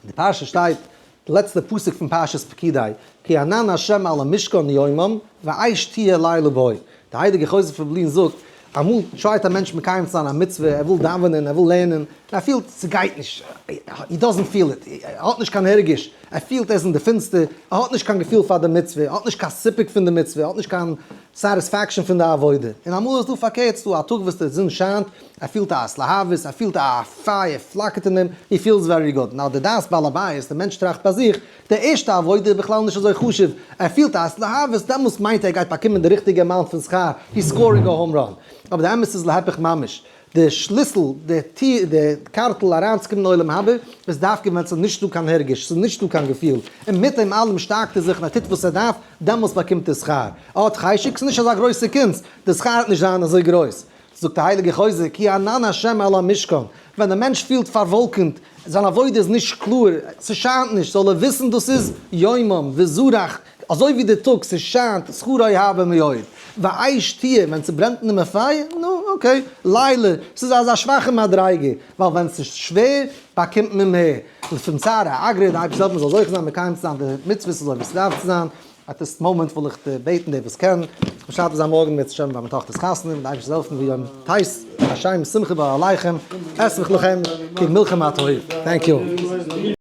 אין די פרשה שטייט די לעצטע פסוק פון פרשת פקודי, כי ענן השם על המשכן יומם ואש תהיה לילה בו. די הייליגע חוזה פון לובלין זאגט, אמאל try ט א מענטש מקיים צו זיין א מצוה, ער וויל דאווענען, ער וויל לערנען, און ער פילט ס'גייט נישט, he doesn't feel it, ער האט נישט קיין הרגש, ער פילט ער איז אין די פינסטער, ער האט נישט קיין געפיל פאר די מצוה, ער האט נישט קיין סיפוק פון די מצוה, ער האט נישט קיין satisfaction פון די עבודה. און אמאל איז דא פארקערט, ס'דא א טאג וואס די זון שיינט, ער פילט א התלהבות, ער פילט א פייער פלאקערט אין אים, he feels very good. Now די דעת בעל הבית, די מענטש טראכט ביי זיך, די ערשטע עבודה איז בכלל נישט אזוי חשוב, ער פילט א התלהבות, דעמאלס מיינט ער ער גייט באקומען די ריכטיגע amount פון שכר, he's scoring a home run. אבער די אמת איז להיפך ממש, די שליסל, די טיר, די קארטל אריינצוקומען אין עולם הבא, איז דווקא ווען ס'איז נישטא קיין הרגש, ס'איז נישטא קיין געפיל, און מיט דעם אלעם שטארקט ער זיך און ער טוט וואס ער דארף, דעמאלס באקומט ער שכר. ער האט חשק, ס'איז נישט אזא גרויסע קונץ, די שכר וועט נישט זיין אזוי גרויס. זאגט די הייליגע חוזה, כי ענן השם על המשכן, ווען דער מענטש פילט פארוואלקענט, זיין עבודה איז נישט קלאר, ס'שיינט נישט, זאל ער וויסן דאס איז יומם וזרח, אזוי ווי די טאג, ס'שיינט, שכרו הרבה מאוד. ואש תהיה, ווען ס'ברענט אין אים א פייער, נו, okay, לילה, ס'איז אזא שוואכע מדריגה, ווייל ווען ס'איז שווער, באקומט מען מער. לפום צערא אגרא, די אייבערשטער זאל העלפן מ'זאל זוכה זיין מקיים צו זיין די מצוות אזוי ווי ס'דארף צו זיין. At this moment וויל איך דיר בעטן דער וואס קען, משתתף זיין מארגן אם ירצה השם ביי מיין טאכטער'ס חתונה, מיט די אייבערשטער'ס העלפן ויום טייס השם שמחה באהליכם, אשמח לכם כמלחמה הטוב. Thank you.